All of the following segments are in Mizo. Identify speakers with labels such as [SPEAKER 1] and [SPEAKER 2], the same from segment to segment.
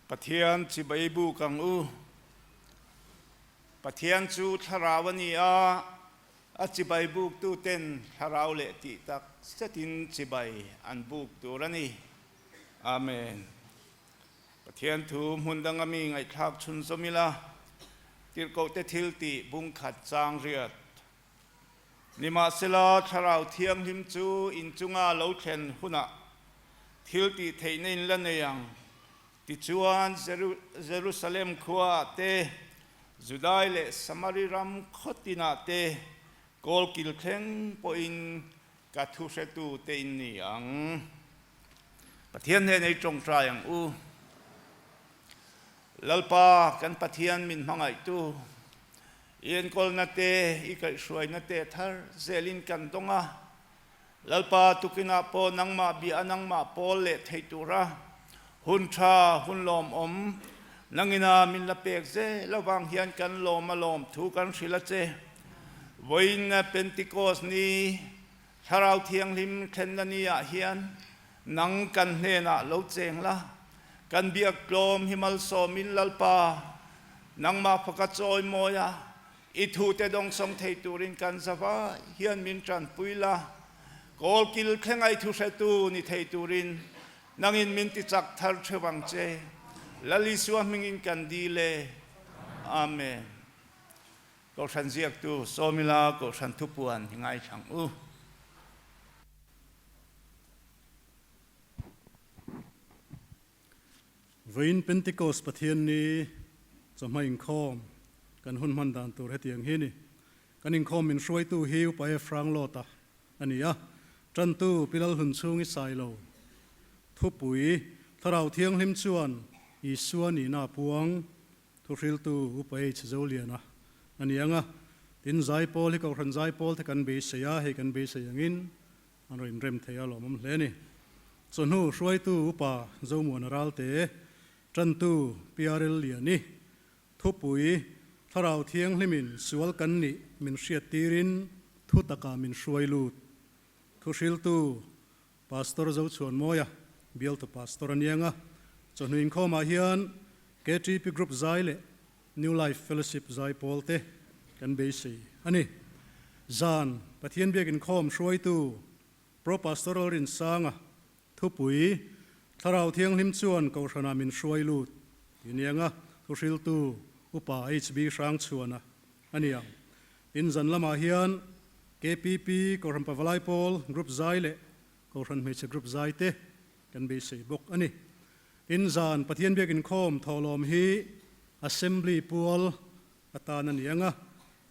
[SPEAKER 1] Pathian chibai buk ang u. Pathian chu thlarau a ni a, a chibai buktuten thlarau leh tih tak zetin chibai an buk tur a ni. Amen. Pathian thu hmun danga mi ngaihthlak chhunzawm ila, Tirhkohte thiltih bungkhat chang riat. Nimahsela, Thlarau Thianghlim chu inchunga lo thlen hunah thil tih theihna in la nei ang. Tichuan, Jerusalem khuaah te, Judai leh Samari ram khaw tinah te kawl kil thleng pawhin ka thuhretu te in ni ang. Pathian hnena i tawngtai ang u. Lalpa, kan Pathian min hmangaihtu, I enkawlna te, i kaihhruaina te thar zelin kan dawng a. Lalpa, tukinah pawh nangmah bia nangmah pawl leh thei tura hun tha, hun lawmawm nangina min la pek zel avang hian kan lawm a lawm thu kan hrilh a che. Vawiin Pentecost ni, Thlarau Thianghlim thlenna ni ah hian nang kan hnenah lo cheng la, kan biak tlawm hi malsawmin Lalpa, nangmah faka chawi mawi a, i thute dawngsawng thei turin kan zavai hian min tanpui la, kawl kil thleng a i thuhretu ni thei turin nangin min tichak thar theuh ang che. Lal Isua hmingin kan dil e. Amen. Kohhran ziaktu Sawmila Kohhran thupuan hi ngaithlang u.
[SPEAKER 2] Vawiin Pentecost Pathian ni chawhma inkhawm kan hun hman dan tur hetiang hi ni. Kan inkhawm min hruaitu hi Upa F. Hranglawta a ni a, Tantu Pi Lalhlun chhung i sai lo. Thupui, Thlarau Thianghlim chuan Isua nihna a puang. Thuhriltu Upa H. Zoliana a ni ang a, tin Zaipawl hi Kohhran Zaipawl te kan beisei a, hei kan beisei angin an rawn inrem thei a lawmawm hle a ni. Chawhnu hruaitu Upa Zomuana Ralte, Tantu PRL Liani, Thupui, Thlarau Thianghlimin sual kan nih min hriat tirin thu takah min hruai lut. Thuhriltu Pastor Zochhuanmawia, Bialtu Pastor a ni ang a, chawhnu inkhawmah hian KTP Group zai leh New Life Fellowship zai pawl te kan beisei a ni. Zan Pathian biak inkhawm hruaitu Pro Pastor Lalrinsanga thupui Thlarau Thianghlim chuan Kohhranah min hruai lut tih a ni ang a, thuhriltu Upa HB Hrangchhuana a ni ang. Tin, zan lamah hian KPP, Kohhran Pavalai Pawl, Group Zai leh Kohhran Hmeichhe Group Zai te kan beisei bawk a ni. Tin, zan Pathian biak inkhawm thawhlawm hi Assembly pual atan a ni ang a.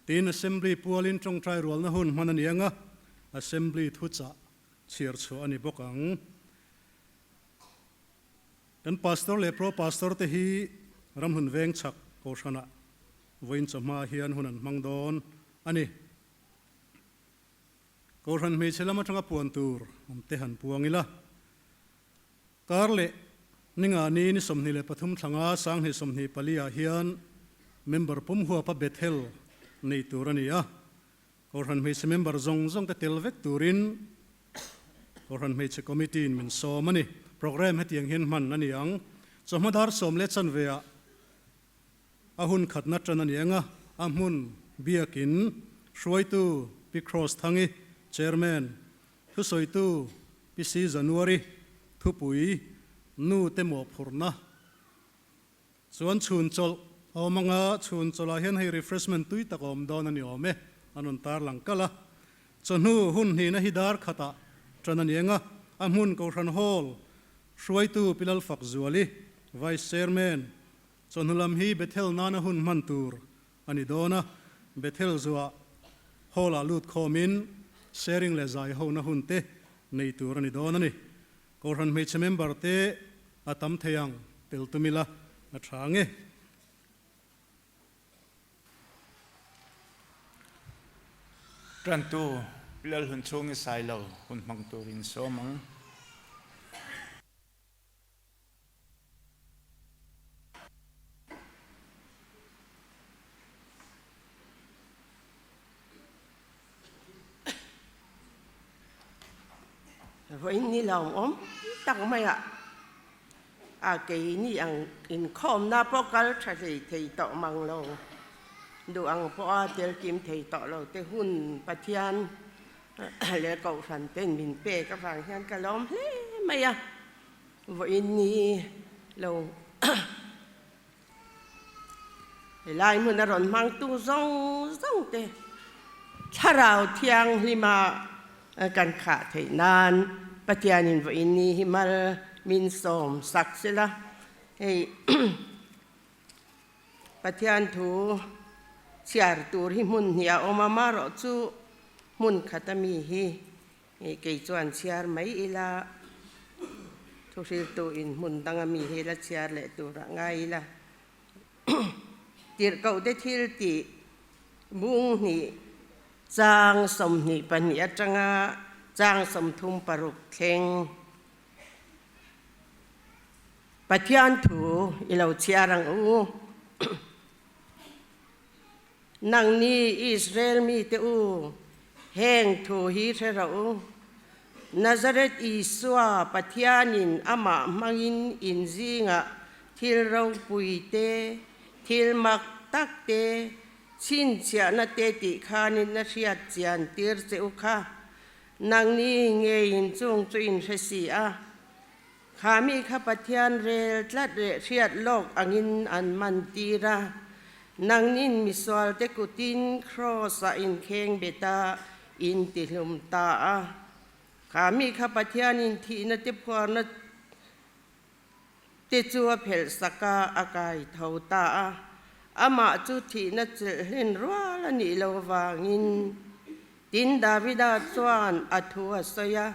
[SPEAKER 2] Tin, Assembly pualin tawngtai rualna hun hman a ni ang a, Assembly thuchah chhiar chhuah a ni bawk ang. Kan Pastor leh Pro Pastor te hi ramhlun veng chhak Kohhranah vawiin chawhma hian hun an hmang dawn a ni. Kohhran hmeichhe lam atanga puan tur awm te han puang ila. Kar leh ninga ni ni 23 thlanga 2024 ah hian member pum huapa Bethel nei tur a ni a. Kohhran hmeichhe member zawng zawng te tel vek turin Kohhran Hmeichhe Committee in min sawm a ni. Programme hetiang hian hman a ni ang. Chawhma dar sawm leh chanve ah a hun khatna tan a ni ang a, a hmun biakin hruaitu Pi Cross Thangi, Chairman, thusawitu Pi Si January, thupui nu te mawhphurhna Chuan chhun chawlh a awm ang a, chhun chawlhah hian hei refreshment tui tak a awm dawn a ni awm e, an rawn tarlang kalh a. Chawhnu hun hnihna hi dar khatah tan a ni ang a, a hmun Kohhran Hall hruaitu Pi Lalfak Zuali, Vice Chairman, chawhnu lam hi Bethel nana hun hman tur a ni dawn a, Bethel zuah Hall-ah lut khawmin sharing leh zai hona hun te nei tur a ni dawn a ni. Kohhran hmeichhe member te a tam thei ang tel tum ila a tha nge.
[SPEAKER 1] Tantu Lal hun chhung i sai lo hun hmang turin sawm ang.
[SPEAKER 3] Vawiin ni lo awm tak mai ah. A keini ang inkhawmna pawh kal tha hlei thei tawh mang lo. Duh ang pawha tel kim thei tawh lo te hun Pathian leh Kohhran ten min pek avang hian ka lawm hle mai a. Vawiin ni lo Helai hmun a rawn hmangtu zawng zawng te Thlarau Thianghlima kan khah theih nan Pathianin vawiin ni hi mal min sawm sak sela. Hei Pathian thu chhiar tur hi hmun hnih a awm a, marawh chu hmun khat ami hi Kei chuan chhiar mai ila, thuhriltu in hmun danga mi hi la chhiar leh turah ngai ila. Tirhkohte thil tih bung hnih chang 22 atanga chang 36 thleng Pathian thu i lo chhiar ang u. Nangni Israel mite u, heng thu hi hre rawh u. Nazareth Isua Pathianin amah hmangin in zingah thil ropui te, thil mak tak te, chhinchhiahna te tih khanin a hriat chian tir che u kha. Nangni ngeiin chung chu in hre si a. Kha mi kha Pathian rel tlat leh hriat lawk angin an man tir a, nangnin misualte kutin Kraws-ah inkheng bet a, in tihlum ta a. Kha mi kha Pathianin thihna te phuarna te chu a phelh sak a, a kai tho ta a. Amah chu thihna chelh hlen rual a nih lo avangin Tin, Davida chuan a thu a sawi a,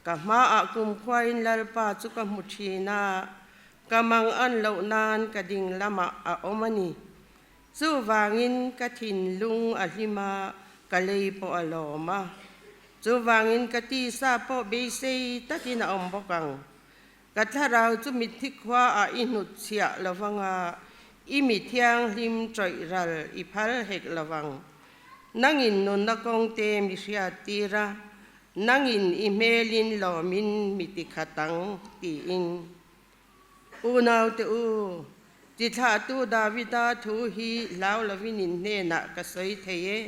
[SPEAKER 3] Ka hmaah kumkhuain Lalpa chu ka hmu thin a, ka mang an loh nan ka ding lamah a awm a ni. Chuvangin ka thinlung a hlim a, ka lei pawh a lawm a. Chuvangin ka tisa pawh beisei takin a awm bawk ang. Ka thlarau chu mitthi khuaah i hnutchhiah lovang a, i mi thianghlim tawih ral i phal hek lovang. Nangin nunna kawngte mi hriattir a, nangin i hmelin lawmin mi tikhat ang, tiin. Unaute u, tithlahtu Davida thu hi hlau lovin in hnenah ka sawi thei e.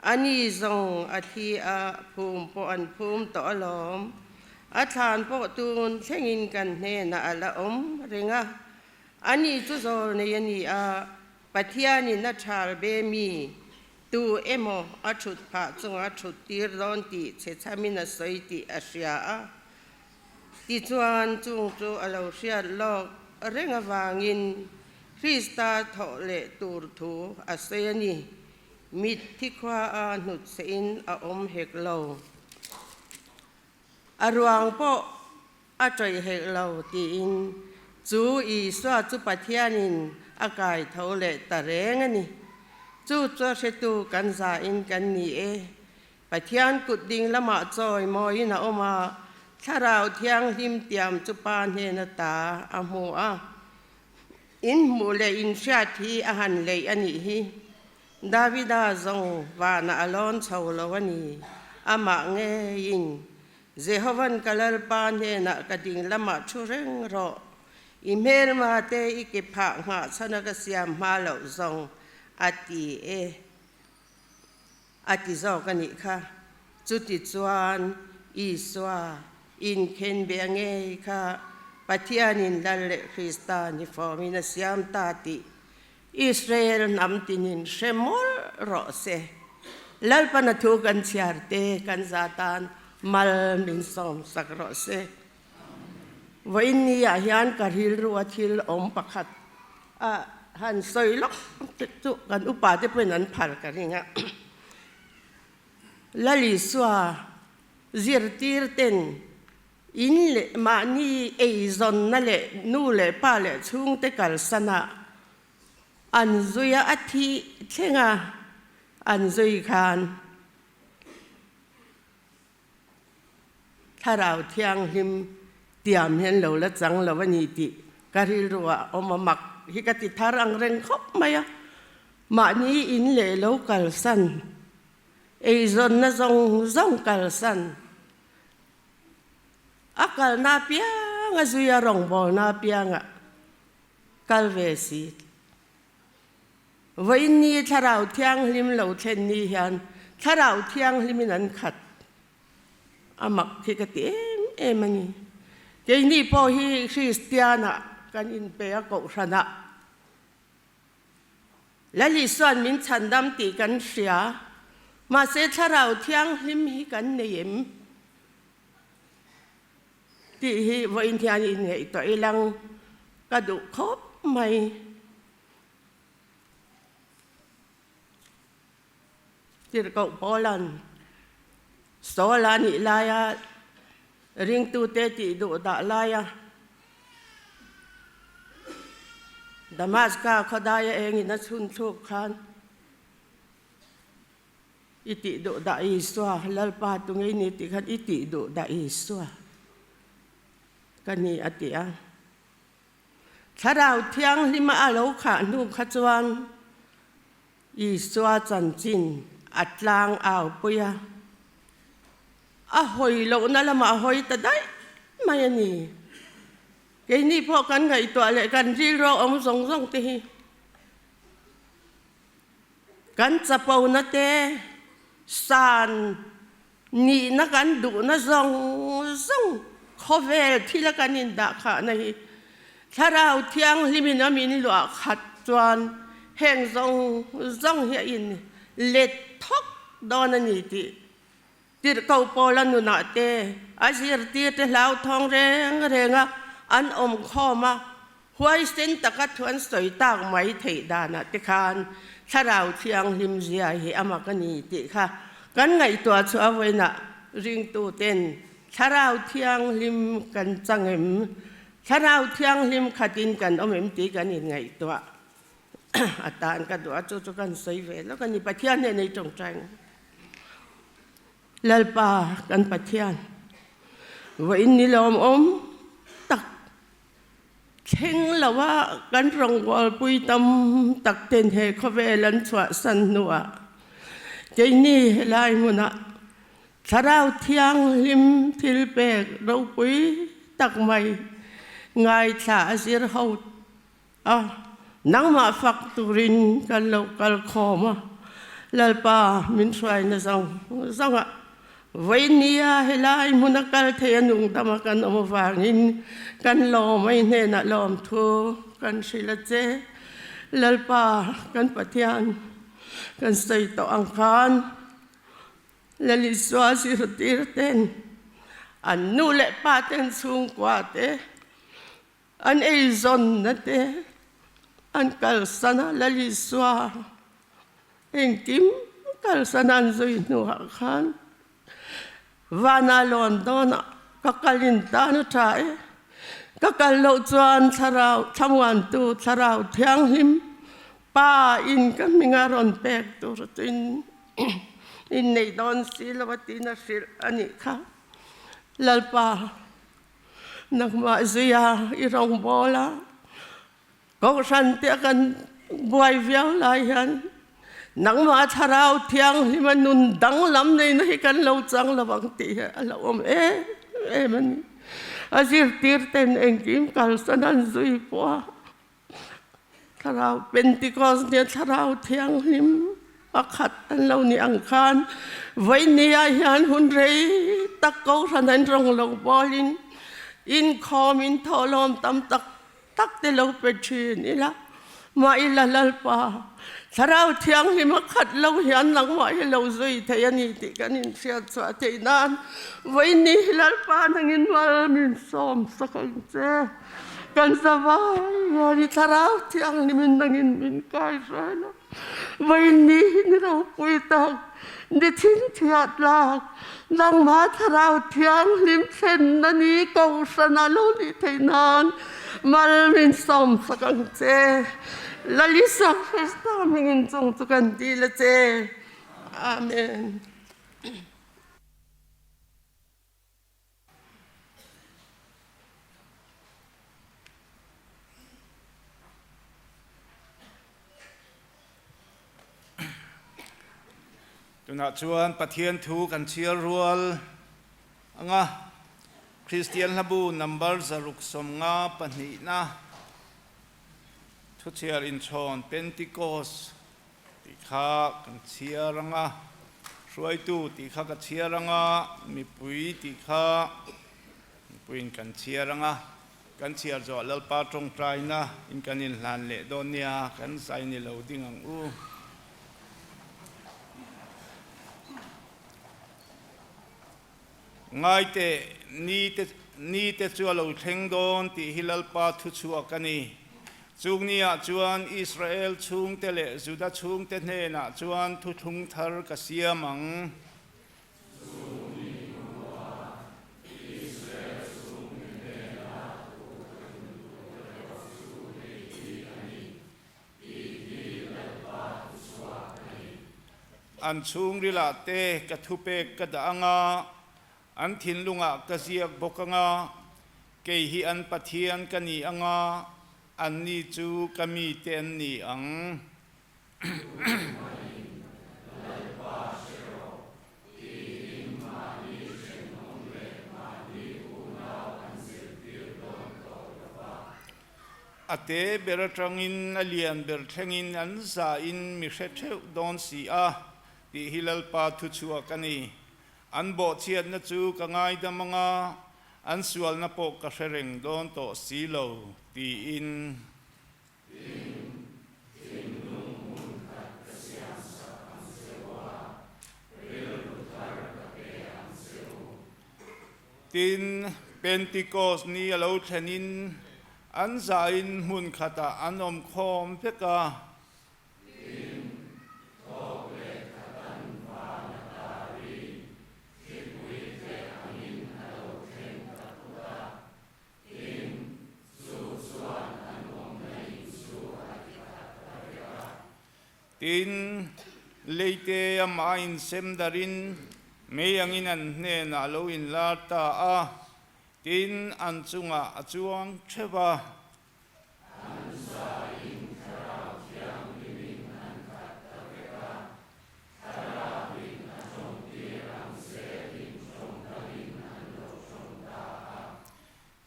[SPEAKER 3] Ani zawng a thi a, phum pawh an phum tawh alawm. A thlan pawh tun thlengin kan hnenah a la awm reng a. Ani chu zawl nei a ni a, Pathianin a thal be mi tu emaw a thut phah chunga thut tir dawn tih che chhamin a sawi tih a hria a. Tichuan, chung chu a lo hriat lawk reng avangin Krista thawh leh tur thu a sawi a ni. Mitthi khua a hnutchhehin a awm hek lo. A ruang pawh a ṭawih hek lo tiin chu Isua chu Pathianin a kai tho leh ta reng a ni. Chu chu a hretu kan zain kan ni e. Pathian kut ding lamah chawi mawiin a awm a, Thlarau Thianghlim tiam chu Pa hnen ata a hmu a. In hmuh leh in hriat hi a han leih a nih hi. Davida zawng vanah a lawn chho lo a ni. Amah ngeiin, Jehovan ka Lalpa hnenah ka ding lamah thu reng rawh. I hmelma te i ke phah nghah chhana ka siam hma loh zawng a ti e. A ti zawk a nih kha. Chuti chuan Isua inkhenbeh ngei kha Pathianin Lal leh Krista ni fawmin a siam ta tih Israel hnam tinin hre mawlh rawh se. Lalpana thu kan chhiar te kan za tan mal min sawm sak rawh se. Vawiin ni ah hian ka rilru a thil awm pakhat a han sawi lawk chu kan upa te pawhin an phal ka ring a. Lalisua zirtir ten in leh mahni eizawnna leh nu leh pa leh chhungte kalsan ah an zui a, a thih thleng a an zui khan. Thlarau Thianghlim tiam hian lo la chang lo a ni tih ka rilru ah awm a mak hi ka ti thar ang reng khawp mai a. Mahni in leh lo kalsan, eizawnna zawng zawng kalsan, a kalna apiang. pianga zui a rawngbawlna apianga kal ve si. Vawiinni Thlarau Thianghlim lo thlen ni hian Thlarau Thianghlimin an khat a mak hi ka ti em em a ni. Keini pawh hi Kristianah kan inpe a kohhranah Lal Isua'n min chhandam tih kan hria, mahse Thlarau Thianghlim hi kan nei em? Tih hi vawiin hian inngaihtuah ilang ka duh khawp mai. Tirhkoh Paula'n Saul a nih laia ringtute tih duh dah laia Damaska khawdaia engin a chhun thluk khan i tih duh dah Isua, Lalpa tunge i ni tih khan i tih duh dah Isua ka ni a ti a. Thlarau Thianghlima a lo khah hnu kha chuan Isua chanchin a tlang au pui a, a hawi lohna lamah a hawi ta daih mai a ni. Keini pawh kan ngaihtuah leh kan rilru awm zawng zawng te hi kan chapona te san Nihna kan duhna zawng zawng khawvel thila kan indahkhahna hi Thlarau Thianghlimin a min luah khat chuan heng zawng zawng hi a in let thawk dawn a ni tih Tirhkoh Paula nunah te a zirtirte hlauthawng reng renga an awm khawm a, Huaisen taka thu an sawi tak mai theih danah te khan Thlarau Thianghlim zia hi a mak a ni tih kha kan ngaihtuah chu a vawiinah ringtuten Thlarau Thianghlim kan chang em? Thlarau Thianghlim khatin kan awm em tih kan inngaihtuah atan ka duh a, chu chu kan sawi ve lawk a ni. Pathian hnenah i tawngtai ang. Lalpa kan Pathian, vawiin ni lawmawm tak Thleng loa kan rawngbawlpui tam tak ten he khawvel an chhuahsan hnuah keini helai hmunah Thlarau Thianghlim thil pek ropui tak mai ngaithla a zir ho a, nangmah fak turin kan lo kal khawm a, Lalpa min hruaina zawng zawngah Vawinia helai hmuna kal thei a nungdam a kan awm avangin kan lawm a i hnenah lawmthu kan hrilh a che. Lalpa kan Pathian kan sawi tawh ang khan Lal Isua zirtir ten an nu leh pa ten chhungkua te an eizawnna te an kalsan a Lal Isua Engkim kalsan an zui hnuah khan vana lawn dawnah ka kal in tan a tha e. Ka kal loh chuan thlarau thlamuantu thlarau thianghlim pa in ka hming a rawn pek tur chu in inneih dawn si lo a tiin a hrilh a nih kha. Lalpa nangmah zuia i rawngbawl a. Kohhran te kan buai viau lai hian nangmah Thlarau Thianghlima nun danglam neihna hi kan lo chang lo ang tih hi a lo awm em em a ni. A zirtir ten engkim kalsan an zui pawh a, Thlarau Pentecost nia Thlarau Thianghlim pakhat an lo nih ang khan vawinia hian hun rei tak Kohhran an rawng lo bawlin inkhawmin thawhlawm tam tak tak te lo pe thin ila, mah ila Lalpa, Thlarau Thianghlim a khat lo hian nangmah hi lo zui thei a ni tih kan inhriat chhuah theih nan vawiin hi Lalpa nangin mal min sawm sak ang che. Kan zavai hian i Thlarau Thianghlimin nangin min kai hruai lo. Vawiin hi ni ropui tak, ni chhinchhiah tlak, nangmah Thlarau Thianghlim thlenna ni Kohhran a lo nih theih nan mal min sawm sak ang che. Lal Isua Krista hmingin chung chu kan dil a che. Amen.
[SPEAKER 1] Tunah chuan Pathian thu kan chhiar rual ang a. Kristian hlabu number 652na thuchhiar inchhawn Pentecost tih kha kan chhiar ang a, hruaitu tih kha ka chhiar ang a, mipui tih kha mipuiin kan chhiar ang a, kan chhiar zawh Lalpa tawngtaina in kan inhlan leh dawn nia, kan zai ni lo ding ang u. Ngaite, ni te, ni te chu a lo thleng dawn tih hi Lalpa thu chhuak a ni. Chung niah chuan Israel chhungte leh Juda chhungte hnenah chuan thuthlung thar ka siam ang. An chhungrilah te ka thupek ka dah ang a, an thinlungah ka ziak bawk ang a, kei hi an Pathian ka ni ang a, anni chu ka mite an ni ang. A te ber atangin a lian ber thlengin an zahin mi hre theuh dawn si a, tih hi Lalpa thuchhuak a ni. An bawhchhiatna chu ka ngaidam ang a, an sualna pawh ka hre reng dawn tawh si lo, tiin. Tin, Pentikos ni a lo thlenin an zain hmun khatah an awm khawm vek a. Tin, leite amah insem darin mei angin an hnenah a lo inlar ta a, tin, an chungah a chuang theuh a.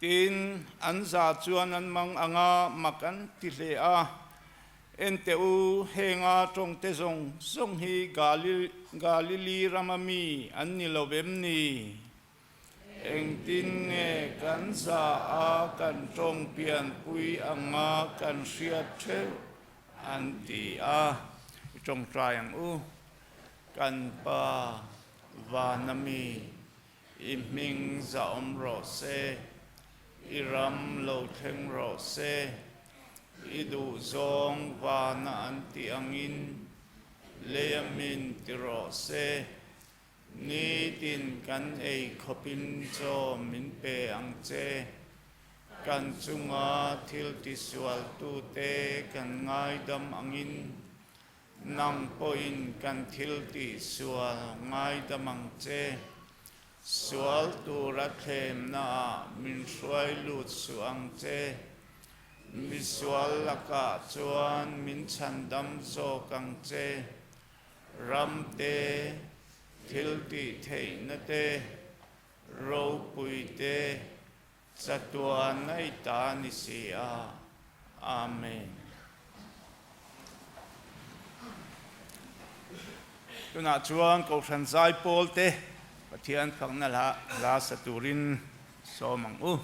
[SPEAKER 1] Tin, an za chuan an mang ang a, mak an ti hle a. Enteh u, henga tawngte zawng zawng hi Galili rama mi an ni lo vem ni? Engtin nge kan za a kan tawng pianpui anga kan hriat theuh? an ti a. I tawngtai ang u, kan Pa vana mi. I hming zahawm rawh se, i ram lo thleng rawh se, i duhzawng vana an tih angin leia min ti rawh se, nitin kan ei khawpin chaw min pe ang che, kan chunga thil tisualtute kan ngaidam angin Nang pawhin kan thil tih sual ngaidam ang che. Sual tura thlemnaah min hruai lut suh ang che. Mi sual lakah chuan min chhandam zawk ang che. Ram te, thil tih theihna te, ropui te, Chatuan a i ta ni si a. Amen. Tunah chuan Kohhran Zaipawl te Pathian fakna hla sa turin sawm ang u.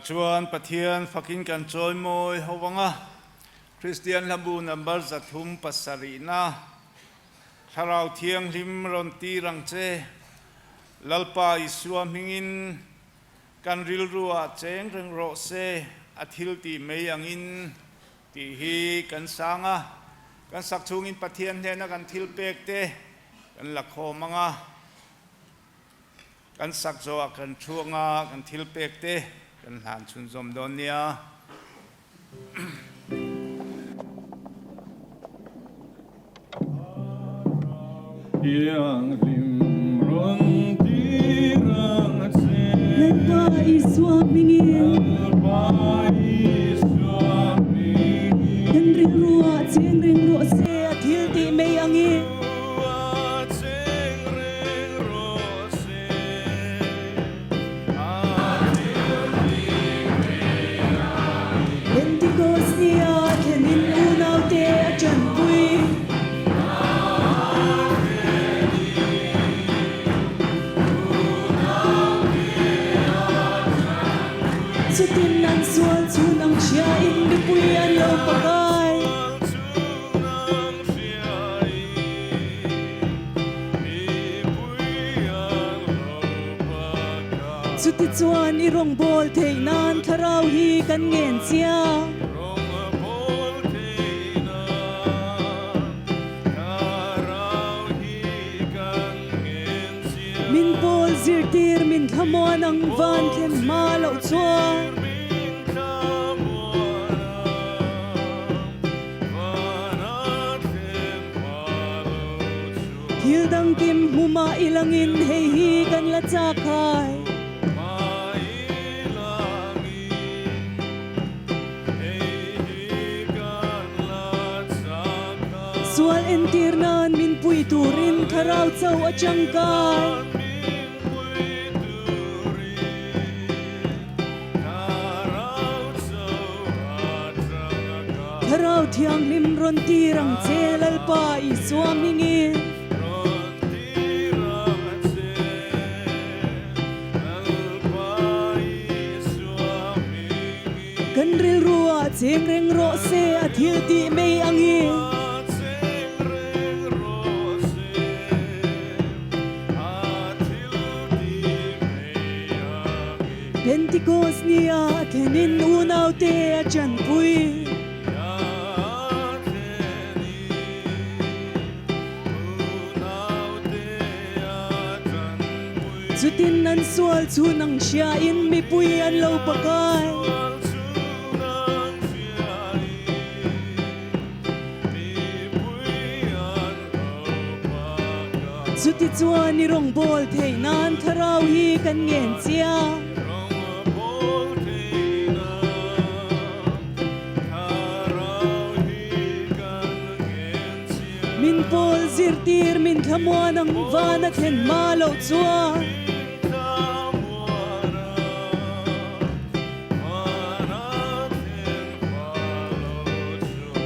[SPEAKER 1] Tunah chuan Pathian fakin kan chawimawi ho vang a, Kristian Hlabu number 307na Thlarau Thianghlim rawn tir ang che, Lalpa Isua hmingin kan rilruah cheng reng rawh se, a thil tih mai angin tih hi kan sang a, kan sak chhungin Pathian hnena kan thil pek te kan la khawm ang a. Kan sak zawhah kan thu anga kan thil pek te kan hlan chhunzawm dawn nia.
[SPEAKER 4] Thianghlim rawn tir ang che.
[SPEAKER 5] Lalpa Isua hmingin.
[SPEAKER 4] Lalpa Isua hmingin.
[SPEAKER 5] Kan rilruah cheng reng rawh se a thil tih mai angin. Pentecost nia thlenin unaute a tanpui. Chutin an sual chhun ang hriain mipui an lo pakai. Chutichuan i rawngbâwl theih nân thlarau hi kan ngen chia. Min pâwl zirtîr min thlamuan ang vân thlen hma loh chuan. Thil dang kim hmu mah i langin hei hi kan la chak hai. Sual entir nan min pui turin thlarau cho a tangkai. Thlarau Thianghlim rawn tir ang che Lalpa Isua hmingin. Kan rilruah cheng reng rawh se a thil tih mai angin. Pentecost nia a thlenin unaute a chanpui. Chutin an sual chhun ang hriain mipui an lo pakai. Chutichuan i rawngbâwl theih nân thlarau hi kan ngen chia. Min pâwl zirtîr min thlamuan ang vân a thlen hma loh chuan.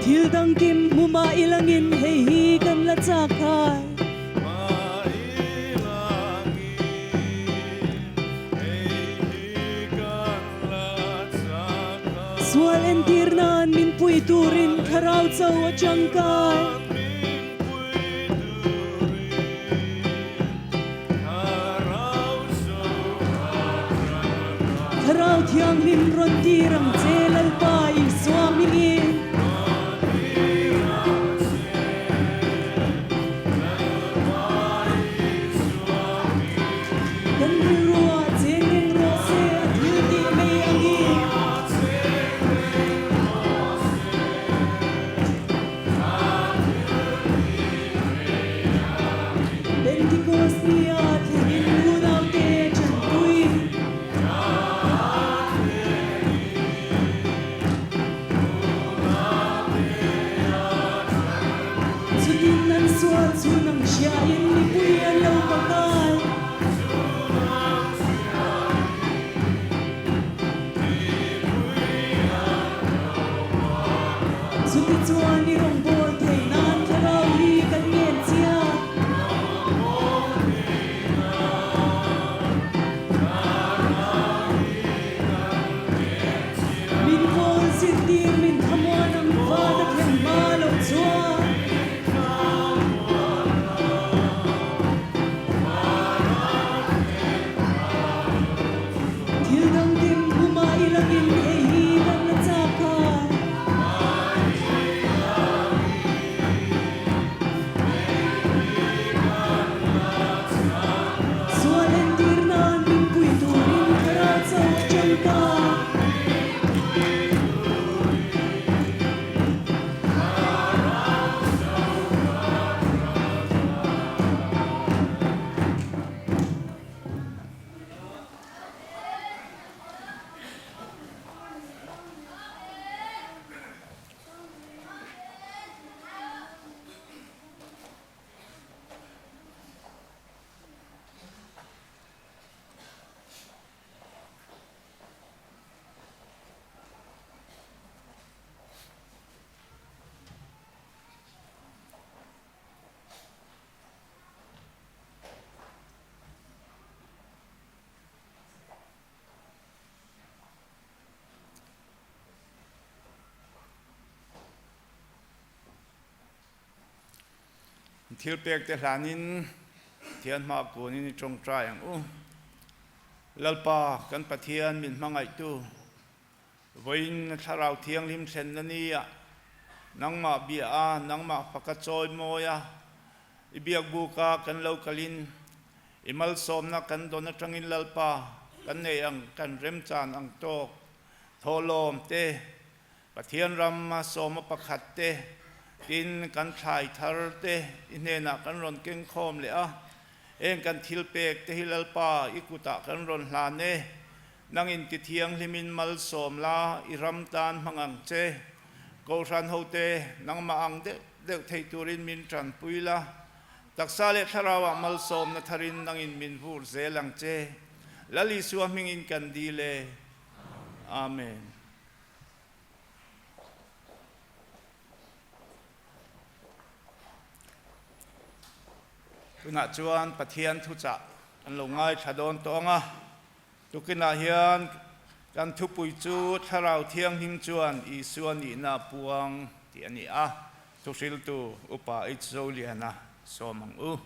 [SPEAKER 5] Thil dang kim hmu mah i langin hei hi kan la chak hai. Sual entir nan min pui turin thlarau cho a tangkai. Thlarau Thianghlim rawn tir ang che Lalpa Isua hmingin. Kan rilruah cheng reng rawh se a thil tih mai angin. Pentecost nia thlengin unaute chanpui. Chutin an sual chhun ang hriain mipui an lo pakai. Chutichuan i rawngbâwl theih nân thlarau hi kan ngen chia.
[SPEAKER 1] Thilpek te hlanin Pathian hma kunin i tawngtai ang u. Lalpa kan Pathian min hmangaihtu, vawiin Thlarau Thianghlim thlenna nia nangmah bia a, nangmah faka chawi mawi a, i biakbuka kan lo kalin i malsawmna kan dawn atangin Lalpa kan nei ang kan remchan ang tawk thawhlawm te, Pathian ram sawma pakhat te, tin kan thlai thar te i hnenah kan rawn keng khawm leh a, heng kan thil pek te hi Lalpa i kutah kan rawn hlan e, nangin ti thianghlimin malsawm la i ram tan hmang ang che. Kohhran hote nangmah ang deuh deuh thei turin min tanpui la, taksa leh thlarauah malsawmna tharin nangin min vur zel ang che. Lal Isua hmingin kan dil e. Amen. Tunah chuan Pathian thuchah kan lo ngaithla dawn tawng a, tukinah hian kan thupui chu Thlarau Thianghlim chuan Isua nihna a puang tih a ni a, thuhriltu Upa H. Zoliana sawm ang u.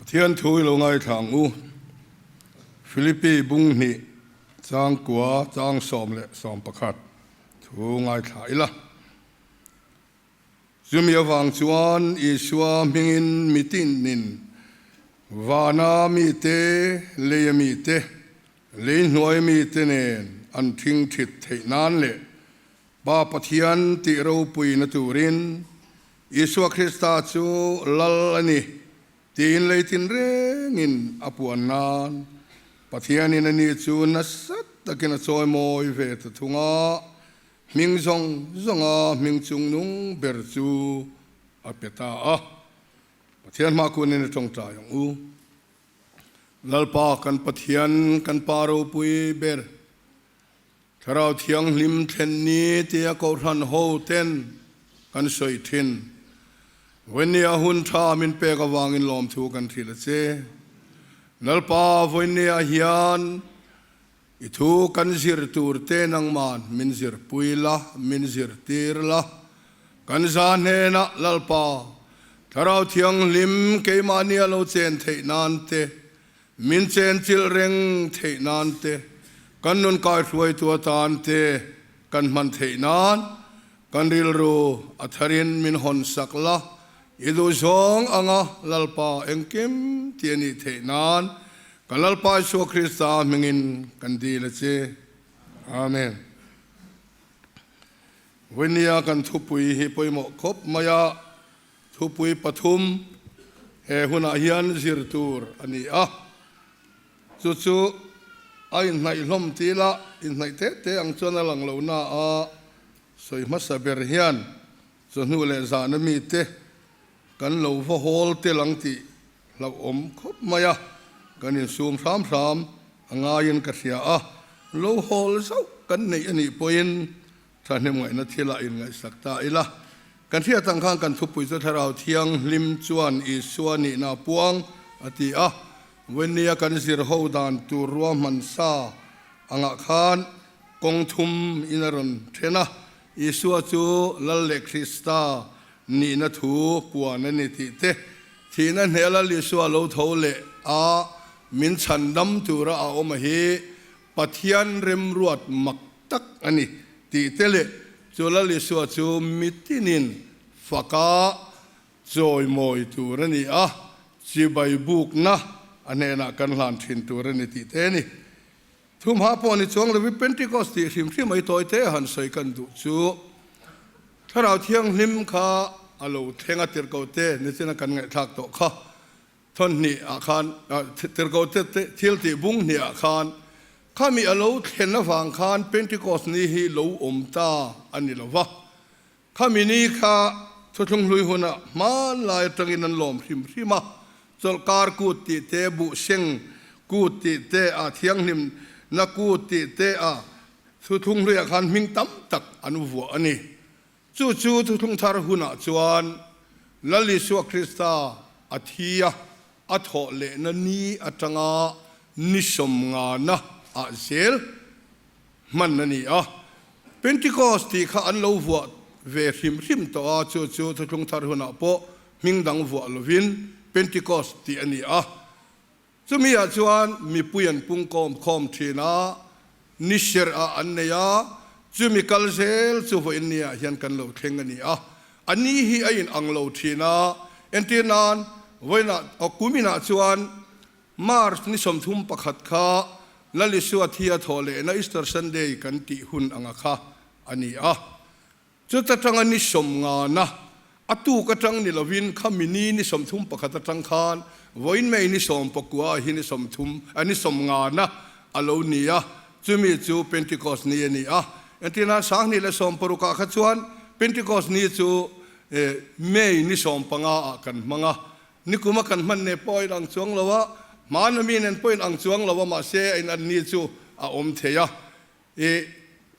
[SPEAKER 6] Pathian thu i lo ngaithla ang u. Philippi bung hnih chang kua chang 11 thu ngaithla ila. Chumi avang chuan Isua hmingin mitinin vana mite, leia mite, lei hnuai mite nen an thingthit theih nan leh Pa Pathian tih ropuina turin Isua Krista chu Lal a ni tiin leitin rengin a puan nan Pathianin a ni chu nasa takin a chawimawi ve ta thung a, hming zawng zawnga hming chungnung ber chu a pe ta a. Pathian hmakunin a tawngtai ang u. Lalpa kan Pathian kan Pa ropui ber. Thlarau Thianghlim thlen ni tia Kohhran ho ten kan sawi thin. Vawinia hun tha min pek avangin lawmthu kan hrilh a che. Lalpa vawinia hian i thu kan zir tur te nangman min zirpui la, min zirtir la. Kan za hnenah Lalpa Thlarau Thianghlim keimahnia lo chen theih nan te, Min chenchilh reng theih nan te, kan nun kaihruaitu atan te kan hman theih nan kan rilru a tharin min hawn sak la, i duhzawng anga Lalpa engkim ti a nih theih nan kan Lalpa Isua Krista hmingin kan dil a che. Amen. Vawinia kan thupui hi pawimawh khawp mai a. Thupui pathum he hunah hian zir tur a ni a, chu chu a inhnaih hlawm ti ila inhnaih teh teh ang chuan a lang lo na a, sawi hmasa ber hian chawhnu leh zahna mite kan lo va hawl tel ang tih hlauhawm khawp mai a, kan insum hram hram a ngaiin ka hria a, lo hawl zauh kan neih a nih pawhin Thahnem ngaihna thilah inngaihsak ta ila. Kan hriat ang khan kan thupui chu Thlarau Thianghlim chuan Isua nihna a puang a ti a. Vawinia kan zir ho dan tur ruahman sa angah khan kawng thum in a rawn then a. Isua chu Lal leh Krista nihna thu puan a ni tih te, thihna hneh Lal Isua lo tho leh a min chhandam tura a awm a hi Pathian remruat mak tak a ni tih te leh chu Lal Isua chu mitinin faka chawimawi tur a ni a, chibai bukna a hnenah kan hlan thin tur a ni tih te a ni. Thumha pawh ni chuang lovi Pentecost tih hrim hrim mai tawi te han sawi kan duh chu Thlarau Thianghlim kha a lo thleng a tirhkoh te nichina kan ngaihthlak tawh kha. Thawn hnih ah khan, tirhkoh te thil tih bung hnih ah khan, khami a lo thlen avang khan Pentecost ni hi lo awm ta a ni lo va. Khami ni kha Thuthlung hlui hunah hmanlai atangin an lawm hrim hrim a, chawlhkar kut tih te, buhseng kut tih te, a thianghlim na kut tih te, a Thuthlung hluiah khan hming tam tak an vuah a ni. Chu chu Thuthlung Thar hunah chuan Lal Isua Krista a thi a, a thawh lehna ni atanga ni sawmngana ah zel hman a ni a. Pentecost tih kha an lo vuah ve hrim hrim tawh a, chu chu Thuthlung Thar hunah pawh hming dang vuah lovin Pentecost tih a ni a. Chumi ah chuan mipui an pungkawm khawm thin a, ni serh ah an nei a, chumi kal zel chu vawiin ni ah hian kan lo thleng a ni a. A ni hi a in ang lo thin a, entir nan vawiin ah kumin ah chuan March ni 31 kha Lal Isua thi a thawh lehna Easter Sunday kan tih hun anga kha a ni a. Chuta tanga ni sawmngana a tuk atang ni lovin kha mini ni 31 atang khan vawiin May ni 19 ah hi ni 30 a ni sawmngana a lo ni a, chumi chu Pentecost ni a ni a. Entirna 2016 ah kha chuan Pentecost ni chu May ni 15 ah kan hmang a, Nikum a kan hman ne pawh a inang chuang lo a, hmana mi nen pawh inang chuang lo a, mahse a inan ni chu a awm thei a. I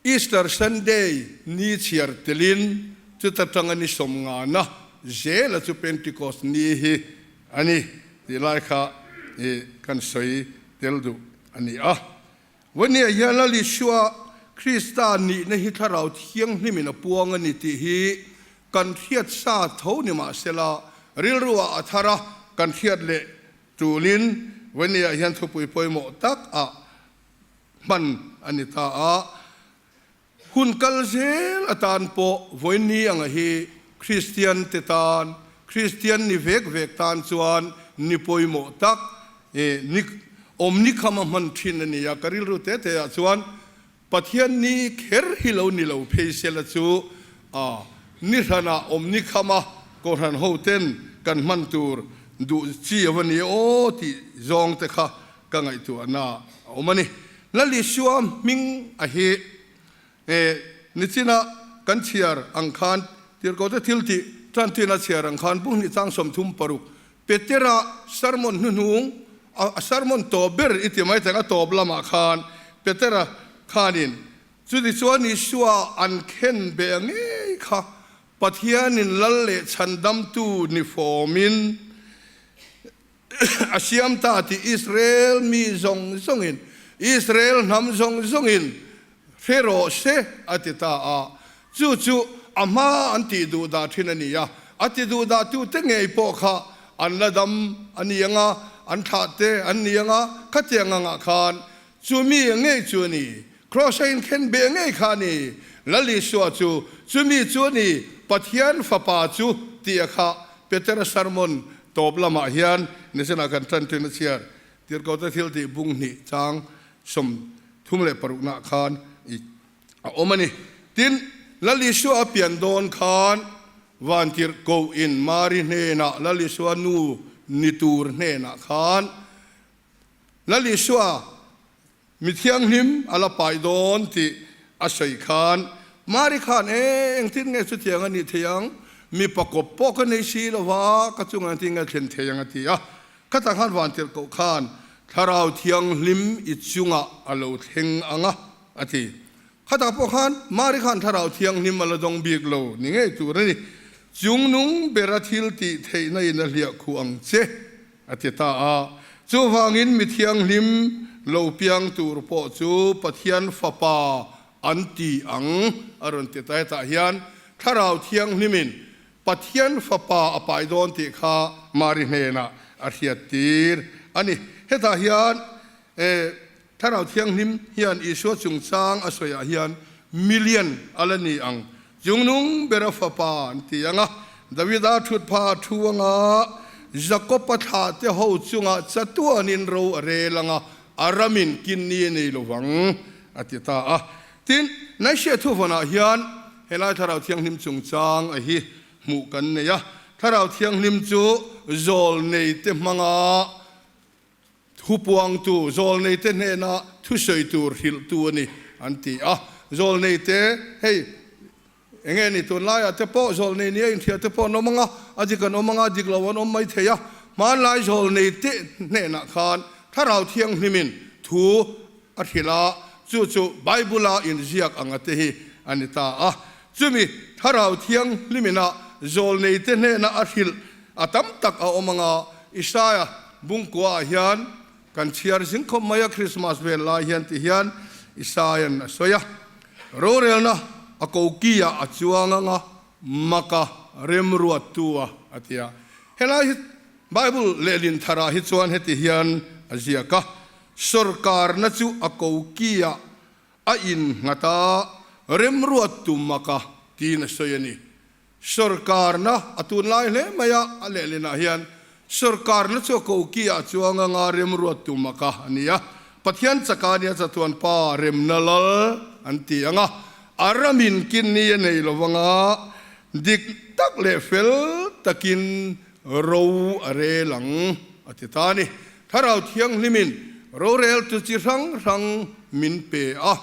[SPEAKER 6] Easter Sunday ni chhiar telin chuta tanga ni sawmngana zela chu Pentecost ni hi a ni tih lai kha i kan sawi tel duh a ni a. Vawnia hian Lal Isua Krista nihna hi Thlarau Thianghlimin a puang a ni tih hi kan hriat sa tho ni mahsela rilruah a thar a, kan hriat leh tulin Vawnia hian thupui pawimawh tak ah hman a ni ta a. Hun kal zel atan pawh vawiin anga hi Kristian te tan, Kristian ni vek vek tan chuan ni pawimawh tak ni awm ni kham a hman thin a ni a. Ka rilru te te ah chuan Pathian ni kher hi lo ni lo phei sela chu a ni hranah awm ni kham a Kohhran ho ten kan hman tur duh chi a va ni aw tih zawng te kha ka ngaihtuahna a awm a ni. Lal Isua hming a hi e nichina kan chhiar ang khan Tirhkohte thil tih tantina chhiar ang khan Buhni chang 36 Petera sermon hnuhnung a sermon tawp ber i ti mai thei ang a tawp lamah khan Petera khanin chutichuan Isua an khen be ngei kha Pathianin Lal leh Chhandamtu ni fawmin A siam ta tih Israel mi zawng zawngin, Israel hnam zawng zawngin hre rawh se a ti ta a. Chu chu a hma an tih duh dah thin a ni a. A ti duh dah tute ngei pawh kha an la dam a ni ang a, an thlah te an ni ang a, khatiang angah khan chu mi ngei chu a ni. Kraws a inkhen beh ngei kha a ni. Lal Isua chu chumi chu a ni, Pathian Fapa chu tih a kha Petera sermon tawp lamah hian nichinah kan tan ṭin a chhiar. Tirhkohte thil tih bung hnih chang 36 nah khan i a awm a ni. Tin, Lal Isua a pian dawn khan Vantirhkoh in Mari hnenah Lal Isua nu ni tur hnenah khan Lal Isua Mi thianghlim a la pai dawn tih a sawi khan Mari khan e, engtin nge chutiang a nih thei ang? Mipa kawp pawh ka nei si lo va, ka chungah engtin nge thlen thei ang a ti a. Khatah khan Vantirhkoh khan Thlarau Thianghlim i chungah a lo thleng ang a, a ti. Khatah pawh khan Mari khan Thlarau Thianghlim a la dawng bik lo ni ngei tur a ni. Chungnung bera thil tih theihna in a hliah khuh ang che. A ti ta a. Chuvangin mi thianghlim lo piang tur pawh chu Pathian Fapa an ti ang, a rawn ti ta. Hetah hian Thlarau Thianghlimin Pathian Fapa a pai dawn tih kha Mari hnenah a hriattir a ni. Hetah hian Thlarau Thianghlim hian Isua chungchang a sawiah hian million a la ni ang. Chungnung bera fapa an ti ang a, Davida thutpha a thu ang a, Jakob-a thlah te ho chungah chatuanin ro a rel ang a, a ramin kinni a nei lo vang, a ti ta a. Tin, Naihriat thuvawnah hian helai Thlarau Thianghlim chungchang a hi hmuh kan nei a. Thlarau Thianghlim chu zawlnei te hmanga Thupuangtu zawlneite hnena thusawi tur hrilhtu a ni, an ti a. Zawlneite, hei, eng nge ni, tunlaiah te pawh zawlnei nia inhriat te pawh an awm ang a, a dik an awm ang a, a dik lo an awm mai thei a. Hmanlai zawlneite hnenah khan Thlarau Thianghlimin thu a hrilh a, chu chu Bible-a inziak anga te hi a ni ta a. Chumi Thlarau Thianghlimina zawlneite hnena a hrilh a tam tak a awm ang a, Isaia bungkuaah hian kan chhiar zing khawp mai a, Krismas vel lai hian ti hian Isaia'n a sawi a. Rorelna a koki ah a chuang anga maka remruattu a a ti a. Helai hi Bible lehlin tharah hi chuan heti hian a ziak a, Sorkarna chu a koki ah a innghat a, remruattu maka tiin a sawi a ni. Sorkarna a tunlai hle mai a, a lehlinah hian sorkarna chu a koki ah chuang anga remruattu maka a ni a. Pathian chaka nia chatuan pa remna lal an ti ang a, a ramin kinni a nei lo vanga dik tak leh fel takin ro a rel ang a ti ta a ni. Thlarau Thianghlimin roreltu chi hrang hrang min pe a,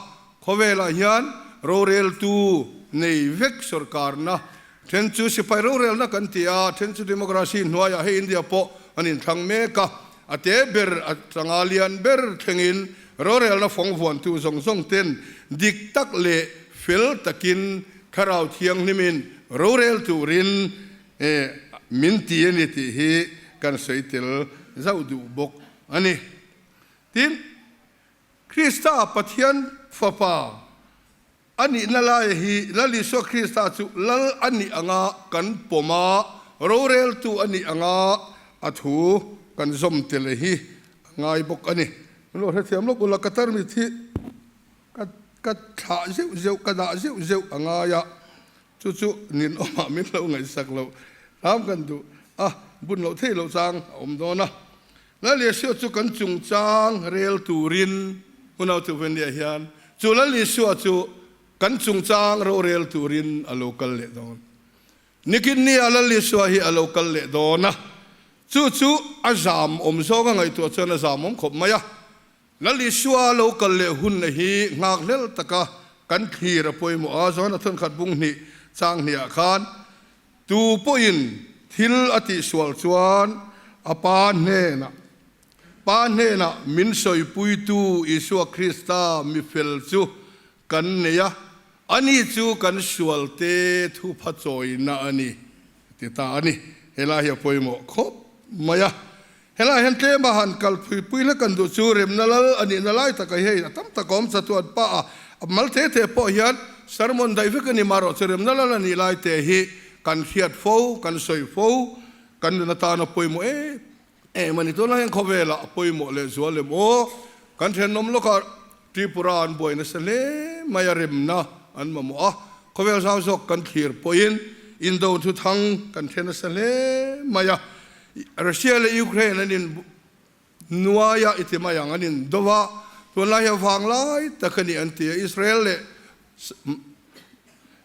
[SPEAKER 6] Khawvelah hian roreltu nei vek sorkarna, then chu sipai rorelna kan ti a, then chu democracy hnuaiah hei India pawh an inthlang mek a, a te ber atanga lian ber thlengin rorelna fawng vuantu zawng zawng ten dik tak leh fel takin Thlarau Thianghlimin rorel turin min ti a ni tih hi kan sawi tel zauh duh bawk a ni. Tin. Krista Pathian Fapa a nihna lai hi Lal Isua Krista chu Lal a nih anga kan pawm a, roreltu a nih anga a thu kan zawm tel hi a ngai bawk a ni. Min lo hrethiam lawk ula, ka tarmit hi ka ka thlah zeuh zeuh, ka dah zeuh zeuh a ngai a, chu chu ninawmah min lo ngaihsak loh hram kan duh a, bun loh theih loh chang a awm dawn a. Lal Isua chu kan chungchang rel turin hunau chu Venia hian chu Lal Isua chu kan chungchang rorel turin a lo kal leh dawn. Nikin nia Lal Isua hi a lo kal leh dawn a, chu chu a zam awm zawng a ngaihtuah chuan a zam awm khawp mai a. Lal Isua lo kal leh hunna hi nghak hlel taka kan thlir a pawimawh a, Johana Thunkhat bung hnih chang hniah khan Tu pawhin thil a tihsual chuan a Pa hnenah, Pa hnenah min sawipuitu Isua Krista mi fel chu kan nei a, ani chu kan sualte thupha chawina a ni, ti ta a ni. Helai hi a pawimawh khawp mai a. Helai hian tlema han kal phui pui hlek kan duh chu remna lal a nihna lai taka hei a tam tak a awm chatuan pa a, a mal te te pawh hian sermon daih vek a ni marawh chu remna lal a nih lai te hi kan hriat fo, kan sawi fo, kan nun atana pawimawh em em a ni. Tunlai hian khawvelah a pawimawh leh zual em aw, kan thenawm lawkah Tripura an buai nasa hle mai a, remna an mamawh a, khawvel zau zawk kan thlir pawhin indo thuthang kan hre nasa hle mai a, Russia leh Ukraine an in nuai a, i ti mai ang, an in do a, tunlai hi a vang lai tak a ni an ti a, Israel leh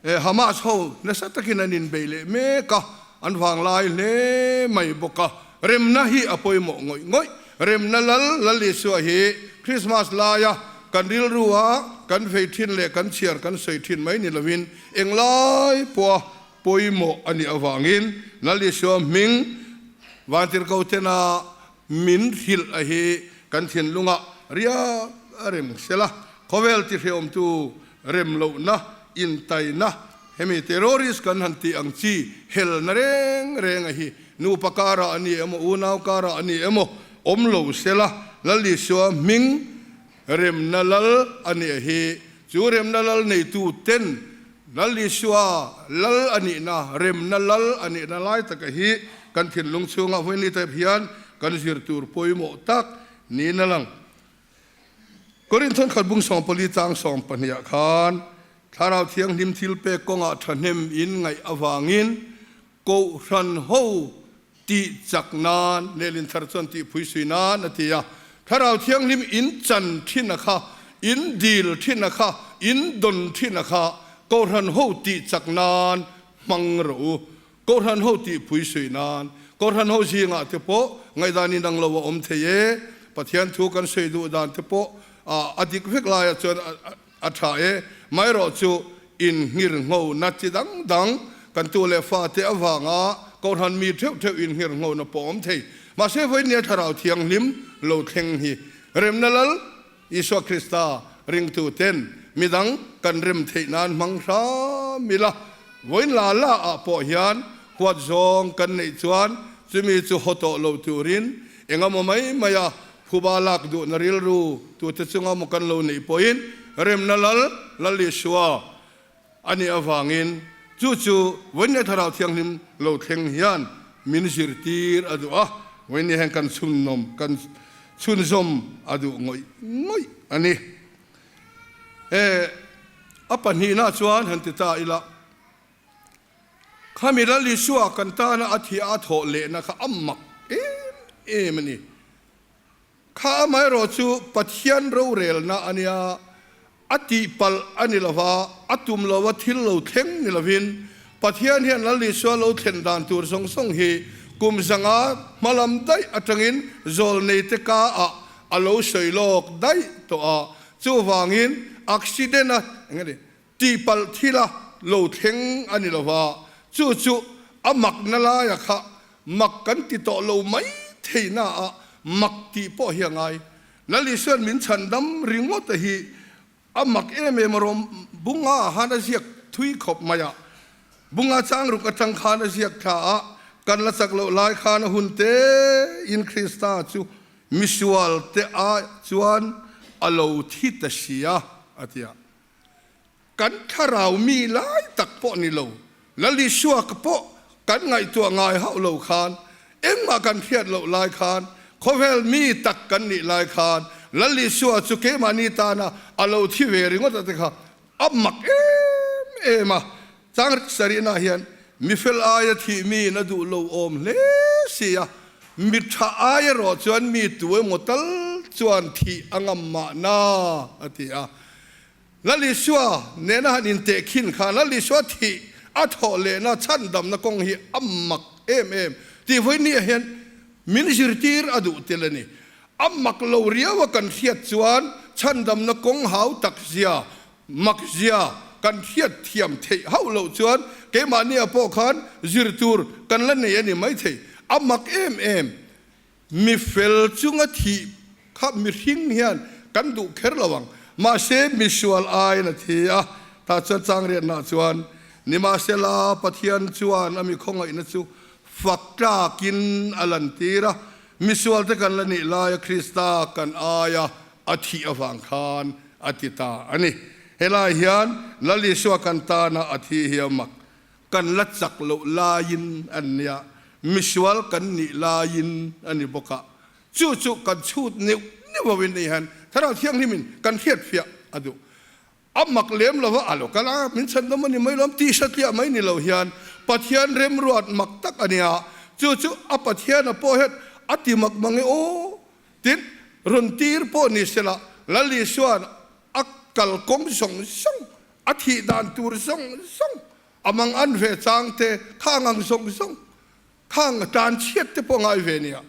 [SPEAKER 6] Hamas ho nasa takin an inbei leh mek a, an vang lai hle mai bawk a, remna hi a pawimawh ngawih ngawih. Remna lal Lal Isua hi Krismas laia kan rilrua kan vei thin leh kan chhiar kan sawi thin mai ni lovin englai pawha pawimawh a nih avangin Lal Isua hming Vantirhkohtena min hrilh a hi kan thinlungah riak a rem sela, khawvel tihreawmtu rem lohna, intaina, hemi terrorist kan han tih ang chi helna reng reng a hi nupa karah a ni emaw, unau karah a ni emaw awm lo sela, Lal Isua hming remna lal a nih a hi. Chu remna lal neitu ten Lal Isua lal a nihna, remna lal a nihna lai taka hi kan thinlung chhungah vawiin ni type hian kan zir tur pawimawh tak niin a lang. Korinth thawnkhat bung 14 chang 12 ah khan Thlarau Thianghlim thil pek kawngah thahnem in ngaih avangin Kohhran ho tih chak nan lehlin thar chuan tih phui sui nan a ti a. Thlarau Thianghlim in chan thin a kha, in dil thin a kha, in dawn thin a kha Kohhran ho tih chak nan hmang rawh u. Kohhran ho tih phui sui nan Kohhran ho zingah te pawh ngaihdan inang lo a awm thei e. Pathian thu kan sawi duh dan te pawh a dik vek laiah chuan a tha e. Maherawh chu inhngir ngho na chi dang dang kan tu leh fate avanga Kohhran mi theuh theuh inhngir ngho na pawh awm thei. Mahse vawinia Thlarau Thianghlim lo thleng hi remna lal Isua Krista ringtu ten midang kan rem theih nan hmang hram ila, vawiin la la ah pawh hian huat zawng kan neih chuan chumi chu haw tawh lo turin engemaw mai mai a phuba lak duhna rilru tute chunga maw kan lo neih pawhin Remna Lal, Lal Isua a nih avangin chu chu Vawinia Thlarau Thianghlim lo thleng hian min zirtir a duh a, Vawinia hian kan chhunawm, kan chhunzawm a duh ngawih ngawih a ni. E, a pahnihna chuan han ti ta ila, Khami Lal Isua kan tana a thih a thawh lehna kha a mak em em a ni. Kha amaherawh chu Pathian rorelna a nia, a tihpalh a ni lova, a tum lova thil lo thleng ni lovin, Pathian hian Lal Isua lo thlen dan tur zawng zawng hi kum zanga hmalam daih atangin zawlneite ka ah a lo sawi lawk daih tawh a, chuvangin accident a eng a ni, tihpalh thila lo thleng a ni lova, chu chu a makna laia kha mak kan ti tawh lo mai theihna ah mak tih pawh hi a ngai. Lal Isuan min chhandam ringawt a hi a mak em em a rawm bunga han a ziak thui khawp mai a, bunga changruk atang khan a ziak thla a, kan la chak loh lai khan a hun te in Krista chu misual te ah chuan a lo thi ta si a, a ti a. Kan thlarau mi lai tak pawh ni lo, Lal Isua ka pawh kan ngaihtuah ngai hauh lo khan, engmah kan hriat loh lai khan, khawvel mi tak kan nih lai khan, Lal Isua chu keimahni tana a lo thi ve ringawt a te kha a mak em em a. Chang sarihna hian mifel aia thih miin a duh lo awm hle si a, mi tha ai erawh chuan mi tu emaw tal chuan thih a ngam mahna a ti a. Lal Isua nena han intehkhin khan Lal Isua thih a thawh lehna chhandamna kawng hi a mak em em tih vawinia hian min zirtir a duh tel a ni. A mak lo riau a kan hriat chuan chhandamna kawng hau tak zia, mak zia kan hriat thiam theih hauh loh chuan keimahnia pawh khan zir tur kan la nei a ni maithei. A mak em em. Mi fel chunga thih kha mihring hian kan duh kher lo ang. Mahse, misual aiin a thi a, tah chuan changriatnah chuan, Nimahsela, Pathian chuan a mi khawngaihna chu fak tlakin a lantir a, misualte kan la nih laia Krista kan aia a thih avang khan a ti ta a ni. Helai hian Lal Isua kan tana a thi hi a mak. Kan la chak loh laiin an nia, misual kan nih laiin a ni bawk a, chu chu kan chhut neuh neuh ho in hian Thlarau Thianghlimin kan hriatfiah a duh. A mak lem lova a lo kal a, min chhandawm a ni mai lawm tih hretliah mai ni lo hian Pathian remruat mak tak a nia, chu chu a Pathiana pawh hian a ti mak mang e aw, tin rawn tir pawh ni sela Lal Isua'n a kalkawng zawng zawng A thih dan tur zawng zawng, a mang an ve chang te, khang ang zawng zawng, khang tan chhiat te pawh ngai ve nia,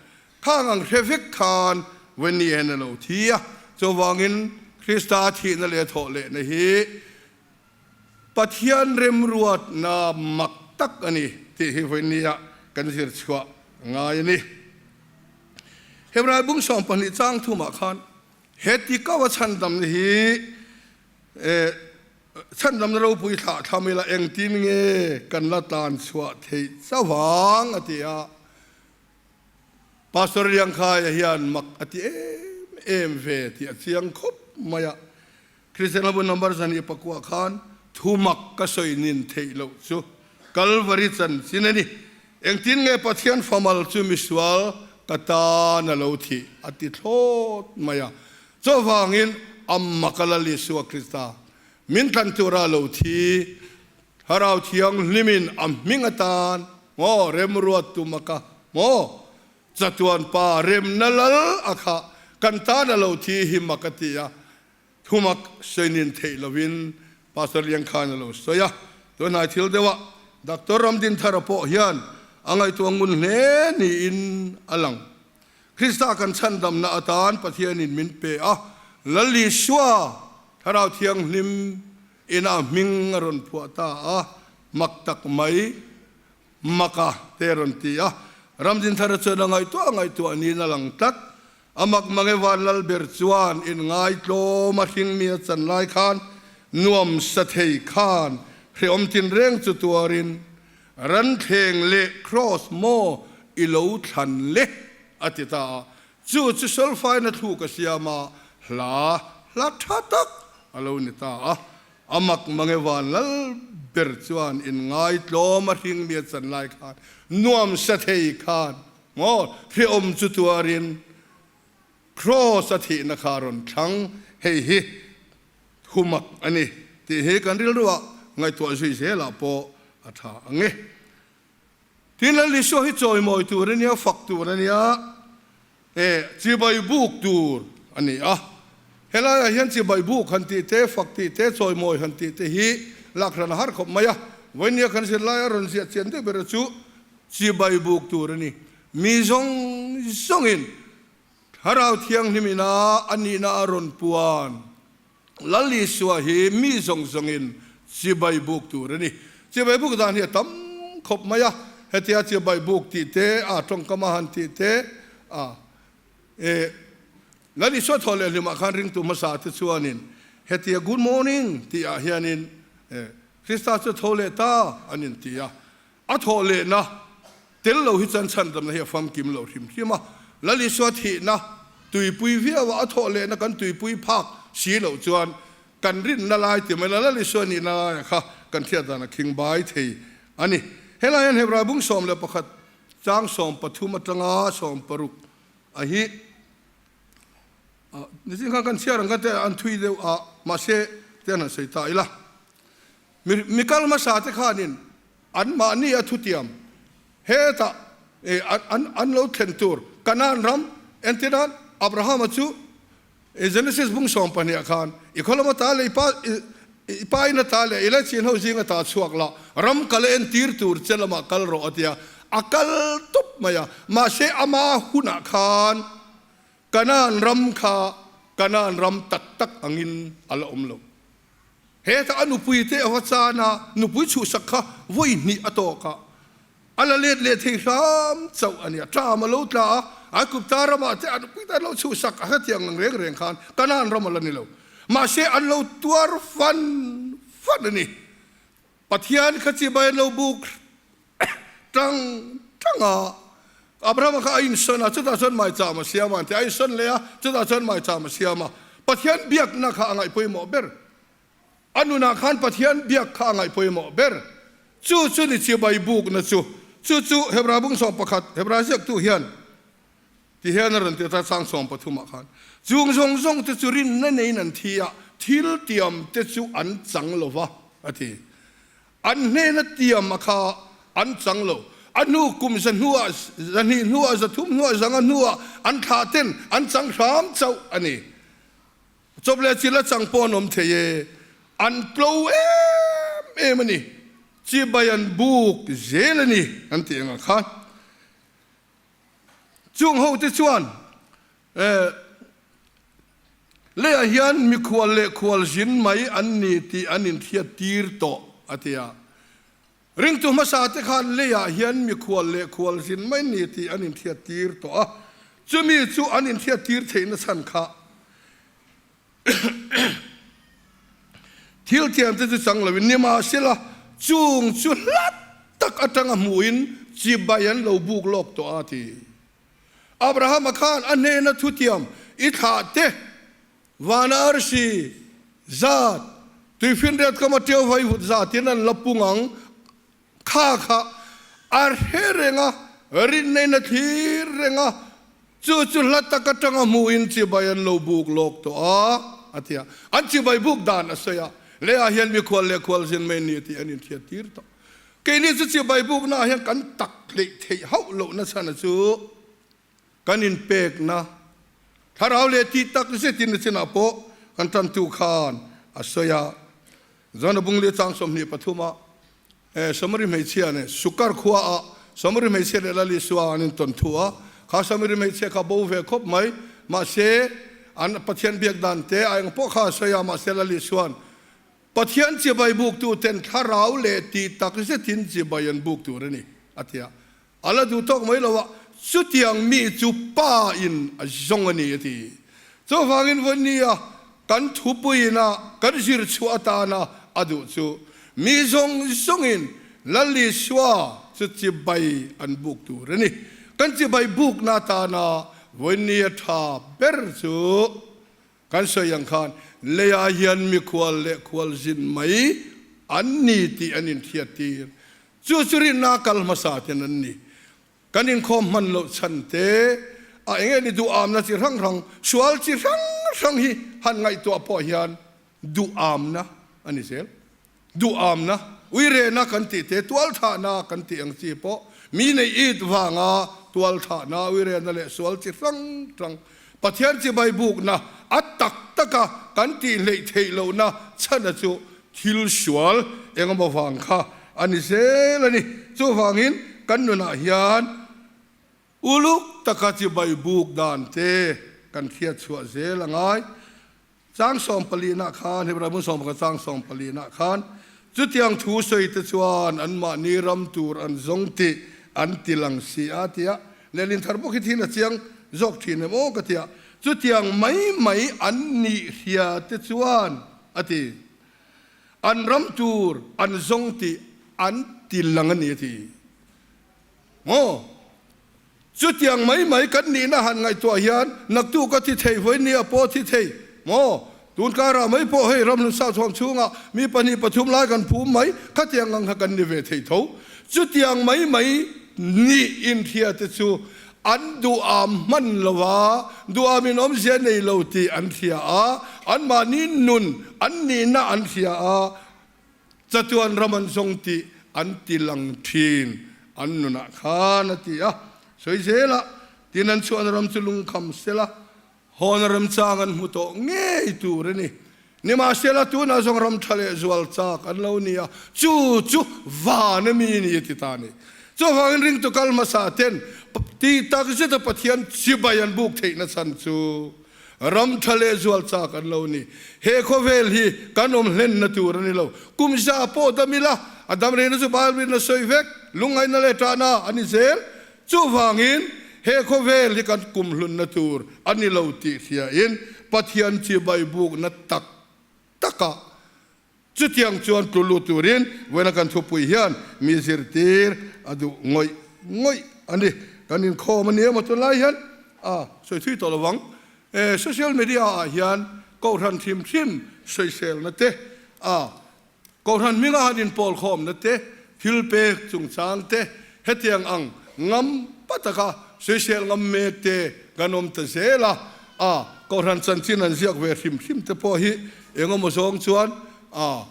[SPEAKER 6] khang ang hre vek khan Wenny hian a lo thi a. Chuvangin Krista thihna leh thawh lehna hi Pathian remruatna mak tak a ni tih hi Wenny-a kan zir chhuah ngai a ni. Hebrai bung 12 chang thumah khan heti kau a chhandamna hi E, chhandamna ropui thlah thlam ila engtin nge kan la tlan chhuah theih chauh ang a ti a. Pastor Liangkhaia hian mak a ti em em ve tih a chiang khawp mai a. Kristian Hlabu number 209 khan thu mak ka sawi nin theih loh chu Kalvari chanchin a ni. Engtin nge Pathian famal chu misual ka tan a lo thih a ti thlawt mai a. Chuvangin a maka Lal Isua Krista min tlan tura lo thi Thlarau Thianghlimin a hming atan maw remruat tum a ka maw chatuan pa remna lal a kha kan tan a lo thi hi mak a ti a, thumak sawi nin theih lovin Pastor Liang khan a lo sawi a. Tunhnai thil deuhah Doctor Ramdinthara pawh hian a ngaihtuah ngun hle niin a lang. Krista kan chhandamna atan Pathianin min pe a, Lal Isua Thlarau Thianghlim in a hming a rawn phuah ta a, mak tak mai, maka te a rawn ti a. Ramdinthara chuan a ngaihtuah ngaihtuah niin a lang tlat. A mak mange van lal ber chuan in ngaitlawm a hringmi a chan lai khan nuam sa thei khan hrehawm tinreng chu tuarin Ranthleng leh Kraws maw i lo thlan le? a ti ta a. Chu chu solfaina thluk a siam a, hla hla tha tak a lo ni ta a. A mak mange van lal ber chuan in ngaitlawm a hring mi a chan lai khan nuam sa thei khan maw hrehawm chu tuarin Kraws a thihna kha rawn thlang hei hi thu mak a ni tih hi kan rilruah ngaihtuah zui zelah pawh a tha ang e. Tin, Lal Isua hi chawimawi tur a nia, fak tur a nia, e, chibai buk tur a ni a. Helaiah hian chibai buk han tih te, fak tih te, chawimawi han tih te hi lakhran a har khawp mai a. Vawinia kan zirlaia rawn ziah chian deuh ber chu chibai buk tur a ni. Mi zawng zawngin Thlarau Thianghlim ina a nihna a rawn puan. Lal Isua hi mi zawng zawngin chibai buk tur a ni. Chibai buk dan hi a tam khawp mai a, hetia chibai buk tih te, a tawngkam a han tih te, a e Lal Isua thaw leh hlimah khan ringtu hmasa te chuanin hetia good morning tih ah hianin e Krista chu tho leh ta an inti a, A thawh lehna tel lo hi chuan chhandamna hi a famkim lo hrim hrim a. Lal Isua thihna tuipui viau a, a thawh lehna kan tuipui phak si loh chuan kan rinna lai ti mai la, Lal Isua nihna laia kha kan hriat dan a khing bai thei a ni. Helai hian Hebrai bung 11 chang 13 atanga 16 a hi nichin khan kan chhiar ang kha te an thui deuh a, mahse te an han sawi ta ila. Mi kal hmasa te khanin anmahni a thutiam hetah an lo thlen tur Kanaan ram entir a, Abrahama chu Genesis bung 12 ah khan i khaw lama ta leh i pa in ata leh i laichin ho zing ata chhuak la, ram kal entir tur che lamah kal rawh a ti a, a kal tawp mai a, mahse ama hunah khan Kanaan ram kha Kanaan ram tak tak angin a la awm lo. Hetah a nupui te a va chan a, nupui chhuhsak kha vawi hnih a tawk a, a la let leh thei hram chauh a nia. Ṭam a lo tla a, Aigupta ramah te a nupui te an lo chhuhsak a, hetiang ang reng reng khan Kanaan ram a la ni lo. Mahse an lo tuar fan fan a ni. Pathian kha chibai an lo buk tang tang a, Abrahama kha a insawn a, chutah chuan maicham a siam a an ti a, a insawn leh a, chutah chuan maicham a siam a. Pathian biakna kha a ngaih pawimawh ber. A nunah khan Pathian biak kha a ngaih pawimawh ber. Chu chu ni chibai bukna chu. Chu chu Hebrai bung 11, Hebrai ziaktu hian ti hian a rawn ti ta chang 13 ah khan, Chung zawng zawng te chu rinna neiin an thi a, thil tiam te chu an chang lo va, a ti. An hnena tiam a kha an chang lo. A hnu kum za hnuah, 200 hnuah, 300 hnuah, 500 hnuah an thlah ten an chang hram chauh a ni. Chawp leh chil a chang pawh an awm thei e. An tlo em em a ni. Chibai an buk zel a ni an tih ang a kha. Chung hote chuan leiah hian mikhual leh khualzin mai an ni tih an inhriat tir tawh, a ti a. Ringtu hmasa te khan leiah hian mikhual leh khualzin mai ni tih an inhriat tir tawh a, chumi chu an inhriat tir theihna chhan kha Thil thiamte chu chang loin nimahsela chung chu hlat tak atanga hmuhin chibai an lo buk lawk tawh a ti. Abrahama khan a hnena thutiam i thlah te, vana arsi zat, tuifinriat kama ṭeu vaihut zatin an la pung ang Kha kha a hre reng a, rinnein a thlir reng a, chu chu hla tak atanga hmuhin chibai an lo buk lawk tawh a, a ti a. An chibai buk dan a sawi a, leiah hian mikhual leh khualzin mai ni tih an inthiat tir tawh. Keini chu chibai buknaah hian kan tak hleih theih hauh lohna chhan chu kan inpekna thlarau leh tih tak zetin a chinah pawh kan tantu khan a sawi a. John a bung leh chang 23 ah Samari hmeichhia nen Sukar khua ah Samari hmeichhia leh Lal Isua an intawn thu a, kha Samari hmeichhia kha bo ve khawp mai, mahse an Pathian biak dan te a eng pawh kha a sawi a, mahse Lal Isua'n Pathian chibai buktu ten thlarau leh tih tak zetin chibai an buk tur a ni a ti a. A la duh tawk mai lo a, chutiang mi chu pa in a zawng a ni a ti. Chuvangin vawinia kan thupuiina kan zir chhuah atana a duh chu mi zawng zawngin Lal Isua chu chibai an buk tur a ni. Kan chibai bukna atana vawinia tha ber chu. Kan sawi ang khan leiah hian mikhual leh khualzin mai an ni tih an inthiattir. Chu chu rinna kal hmasa ten an ni. Kan inkhawm hman loh chhan te, a eng nge ni duhamna chi hrang hrang, sual chi hrang hrang hi han ngaihtuah pawh hian duhamna a ni zel. Duhamna, uirehna kan tih te, tualthahna kan tih ang chi pawh mi neih it vanga tualthahna, uirehna leh sual chi hrang hrang, Pathian chibai bukna a tak taka kan tih hleih theih lohna chhana chu thil sual engemaw vang kha a ni zel a ni. Chuvangin kan nunah hian uluk taka chibai buk dan te kan hriat chhuah zel a ngai. Chang sawmpalina khan, Hebrai hmun 11 chang sawmpalina khan, chutiang thu sawi te chuan anmahni ram tur an zawng tih an ti lang si a tia, lehlin thar bawk hi thin a chiang zawk thin em aw ka tia, chutiang mai mai an nih hria te chuan a ti, an ram tur an zawng tih an ti lang a ni a ti. Maw? Chutiang mai mai kan nihna han ngaihtuah hian naktuk a thi thei, vawinia pawh a thi thei maw? Tun karah mai pawh hei ramhlun South chhungah mi pahnih pathum lai kan phum mai, khatiang ang kha kan ni ve thei tho. Chutiang mai mai nih inhria te chu an duham hman lo a, duham in awmzia nei lo tih an hria a, anmahni nun an nihna an hria a, Chatuan ram an zawng tih an ti lang thin an nunah khan a ti a. Sawi zelah, tin an chhuahna ram chu lungkham sela, hawna remchang an hmu tawh ngei tur a ni. Nimahsela, tunah zawng ram tha leh zual chak an lo ni a, chu chu van a mi ni a ti ta a ni. Chuvangin ringtu kal hmasa ten ti tak zeta Pathian chibai an buk theihna chhan chu Ram tha leh zual chak an lo ni. He khawvel hi kan awm hlenna tur a ni lo. Kum za pawh dam ila, a dam rehna chu Bible in a sawi vek, lungngaihna leh tahna a ni zel. Chuvangin he khawvel hi kan kum hlunna tur a ni lo tih hriain Pathian chibai bukna tak takah Chutiang chuan tlu lut turin vawiina kan thupui hian mi zirtir a duh ngawih ngawih a ni. Kan inkhawm a ni emaw tunlai hian a sawi thui tawh lovang. Social media ah hian kohhran hrim hrim sawiselna te, a kohhran hminga han inpawlkhawmna te, thil pek chungchang te, hetiang ang ngam pa taka sawisel ngam mek te kan awm ta zel a. A, Kohhran chanchin an ziak ve hrim hrim te pawh hi engemaw zawng chuan a,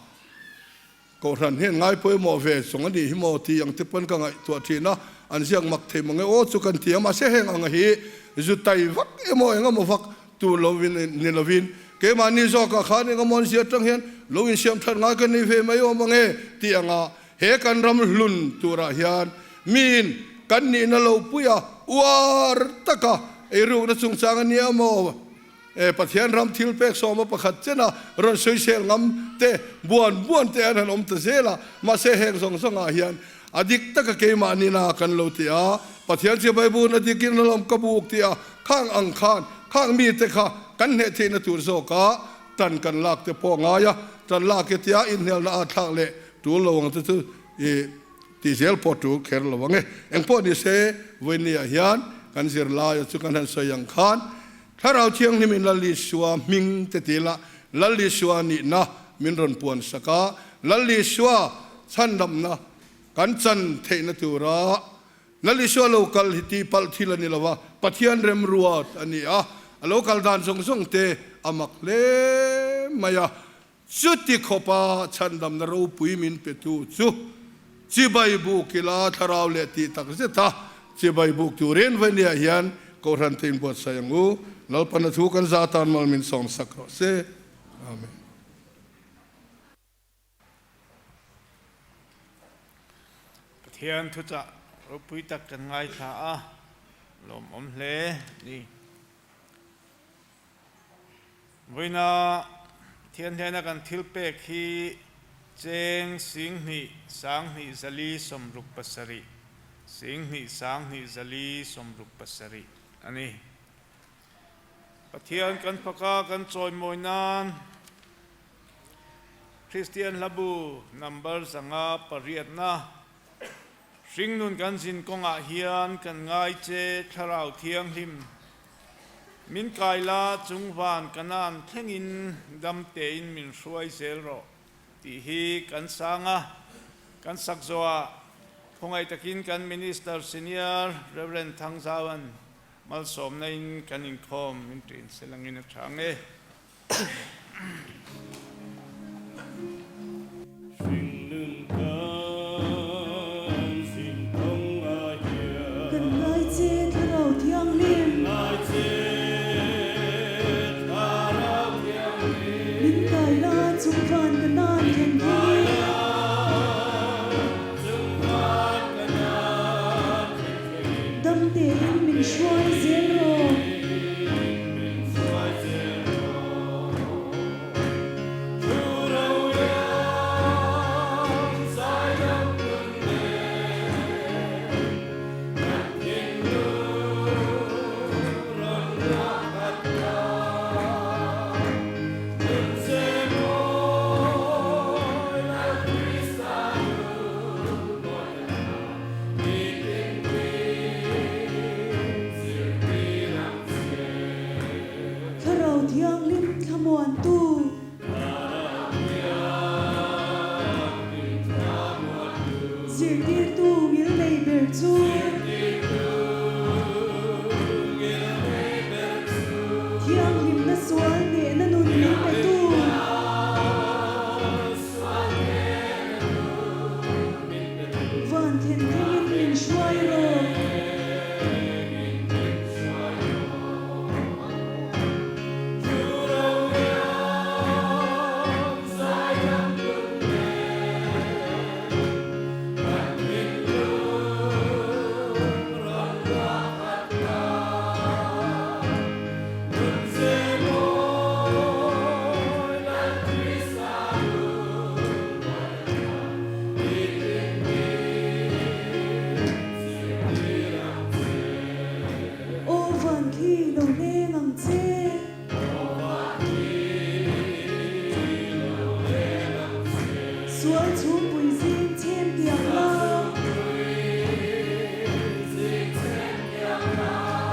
[SPEAKER 6] Kohhran hian ngai pawimawh ve chung a nih hi maw tih ang te pawn ka ngaihtuah thin a, an ziak mak thei mange aw chu kan ti a, mahse heng ang hi zu tai vak emaw engemaw vak tur lovin ni lovin keimahni zawkah khan engemaw an zia atang hian lo insiam that ngai ka nei ve mai awm ange tih anga He kan ram hlun turah hian miin kan nihna lo pui a, uar taka eirukna chungchang a nia maw? E, Pathian ram thil pek sawma pakhat chena rawn sawisel ngam te, buan buan te an han awm ta zel a, mahse heng zawng zawngah hian a dik taka keimah nina kan lo ti a, Pathian chibai bun a dikin a lawm ka buk ti a, khang ang khan khang mite kha kan hneh theihna tur zawkah tan kan lak te pawh a ngai a, tan lak e tia inhnialna a thlak leh Tul lo ang te chu i ti zel pawh tul kher lo ang e. Engpawh ni se, Vawinia hian kan zirlaia chu kan han sawi ang khan Thlarau Thianghlim in Lal Isua hming te ti ila, Lal Isua nihna min rawn puan sak a, Lal Isua chhandamna kan chan theihna tura Lal Isua lo kal hi tih palh thil a ni lo a, Pathian remruat a ni a, a lo kal dan zawng zawng te a mak hle mai a. Chuti khawpa chhandamna ropui min petu chu chibai buk ila thlarau leh tih tak zeta chibai buk turin Vainia hian Kohhran te inbuatsaih ang u. Lalpana thu kan za tan mal min sawmsak rawh se. Amen.
[SPEAKER 1] Pathian thuchah ropui tak kan ngaithla a, lawmawm hle a ni. Vawiina Pathian hnena kan thil pek hi cheng 10,000 sang hnih zali 67, 10,000 sang hnih zali 67 a ni. Pathian kan faka kan chawimawi nan Kristian hlabu number 508na hringnun kan zin kawngah hian kan ngai che Thlarau Thianghlim. Min kai la chung van Kanaan thlengin dam tein min hruai zel rawh tih hi kan sang a, kan sak zawhah khawngaih takin kan Minister Senior Rev. Thangzauan malsawmna in kan inkhawm min ṭin selangin a ṭha ang e.
[SPEAKER 5] Kan ngai che Thlarau Thianghlim. Min kai la chung van ka nan thlen thlengin. Dam tein min hruai zel rawh. Thlarau Thianghlim thlamuantu. Zirtirtu ngilnei ber chu. Thianghlimna sual hnehna nun min petu. Van thlen thlengin min hruai rawh. Aw van khi lo leng ang che. Sual chhungpui zing chhem tiang la.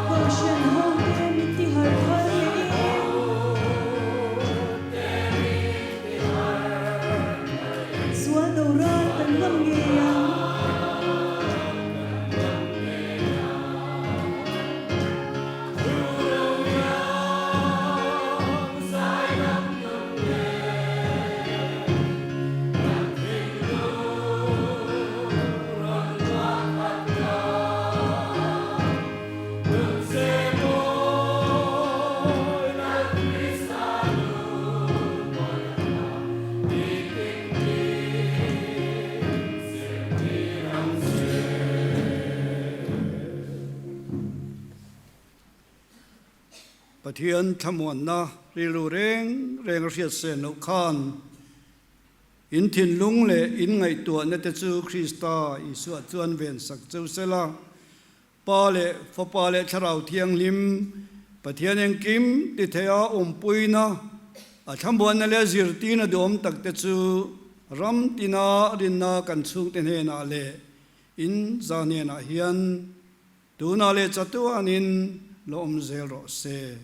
[SPEAKER 5] Kohhran ho te min ti harh thar leh em. Sual do ral kan ngam ngei ang.
[SPEAKER 7] Pathian thlamuanna rilru reng reng a hriat sen loh khan in thinlung leh in ngaihtuahna te chu Krista Isua chuan vensak cheu sela, Pa leh Fapa leh Thlarau Thianghlim, Pathian engkim ti theia awmpuina, a thlamuanna leh zirtirna duhawm takte chu ram tina rinna kan chhungte hnenah leh in za hnenah hian tunah leh chatuanin la awm zel rawh se.